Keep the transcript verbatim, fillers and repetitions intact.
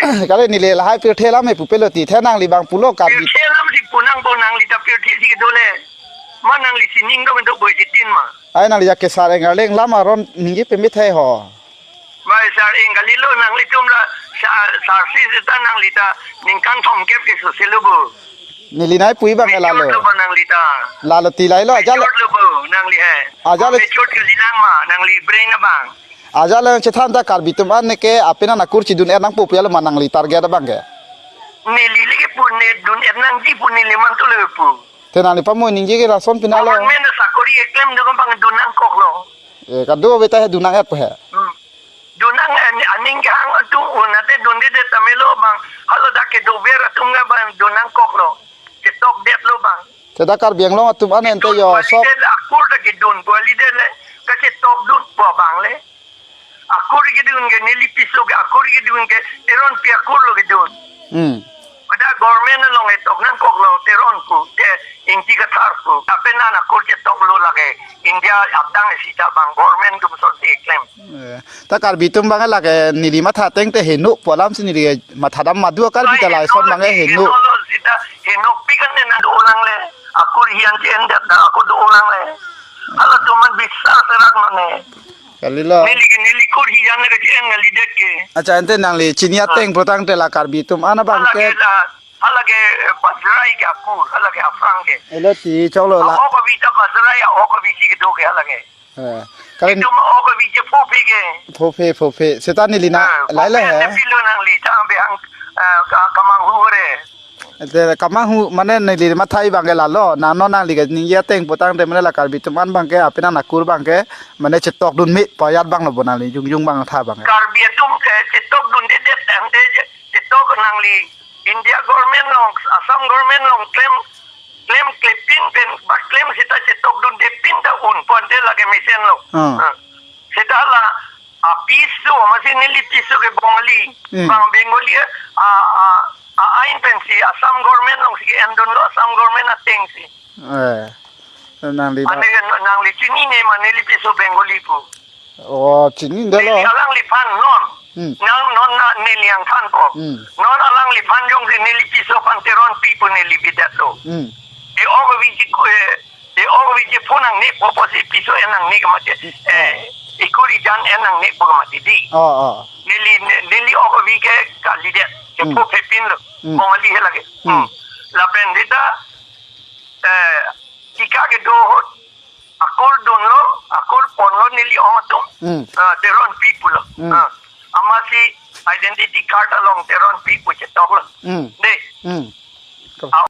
Kali neli lahai pirthe lam e pupelo ti the nangli bang pulo Karbi. Pirthe lam si pu nangpo, nangli ta pirthe si kedo le. Ma nangli sining do mendo boi jitin ma. Ai nangli ya kesar engar leng lam aron ningje pemit hai ho. Bai sar eng kalilo nanglitum la sar, sar si seta nangli ta ningkan thomkep ke soselo bo. Neli nai pui bang e lalo. Mature lo ba nangli ta. Lalo ti lailo ajal. Mature lo bo nangli he. Ajal. Mature kali nang ma nangli brain abang. Ajal chethan ta Karbi atum an ne ke apenan akur chidun er nangpo pu alo ma nangli target abang ke. Neli leke pu ne dun er nangji pu neli mantu le pu. Te nangli pamo ningje ke lason pina lo. Government sakori eklem do bang dun nangkoklo. E, kado beta he dun nang-et he. Hmm. Dun nang an-, aning kehang atum un ate dundedet ta melo bang. Halo dak kedover atum ga bang dun nangkoklo. Chetok detlo bang. Te dak Karbi Anglong atum an ente yo sok. Akur dak kedun kuali de le. Kachetok dun po bang le. Akur kedun ke neli piso ke akur kedun ke Teronpi akur lo kedun. Hmm. Pada government along etok nangkoklo Teron pu ke Ingti Kathar pu. Apenan akur chetok lo lake India adang sita bang government tum son si eklem. Eh, ta Karbi atum bang lake neli matha ateng te heno pu alam si neli matha dam madu Karbi ta lason bang heno. Heno lo sita heno pi kan ne na do lang le. Akur hian ke endet da akur do lang le. Halatum an bisar serak mane. Kalilo. Neli ke neli kur hian ke en neli det ke. Acha ente nangli chini ateng protang te la Karbi atum an abang ke. Hala ke la, hala ke, eh, Bajrai ke akur, hala ke afrang ke. Elo ti choklo la. Ako kabi ta Bajrai, ako kabi si kedo ke hala ke. Eh, kali. Itum ako kabi je phope ke. Phope, phope. Seta neli na, eh, lailo phope he. Ante pilo nangli, chang behang, eh, ka-, kamanghu re. Te kamanghu mane neli mathai bang ke lalo, na non nangli ke ningje ateng protang te mane la Karbi atum an bang ke, apenan akur bang ke, mane chetok dun me, payat bang lo bo nangli, jung jung bang tha bang ke. Karbi atum ke chetok dundedet tangte je, chetok nangli, India government along, Assam government along, klem, klem klepin pen, ba klem sita chetok dunde pin ta un, ponte lake mesen lo. Hmm. Hmm. Sita la, a piso, masi neli piso ke Bengali. Hmm. Bang Bengali, a, a, a ain pensi Assam government along si endun lo Assam government ateng si. Eh. Nangli ba. Ane nangli chini ne ma neli piso Bengali pu. Oh, chinidetlo. Neli alangliphan non. Hmm. Nang non na neli angthanpo. Hmm. Non alangliphan jongsi neli piso aphan Teronpi pu neli bidetlo. Hmm. E ok viji ku, e, e ok viji pu nangne po pusi piso en nangne ke mati. Eh, ikuri jan en nangne po ke mati di. Oh, oh. Neli, ne-, neli ok vi ke kalidet. Ke Hmm. phope pinlo. Hmm. Bengali he lake. Hmm. Hmm. Lapen sita, eh, tika kedo ahut, akur dunlo, akur ponlo neli ong atum. Hmm. Ah, Teronpi pulo. Hmm. Ah, amatsi identity card along Teronpi pu chetoklo. Hmm. De. Hmm. Ah,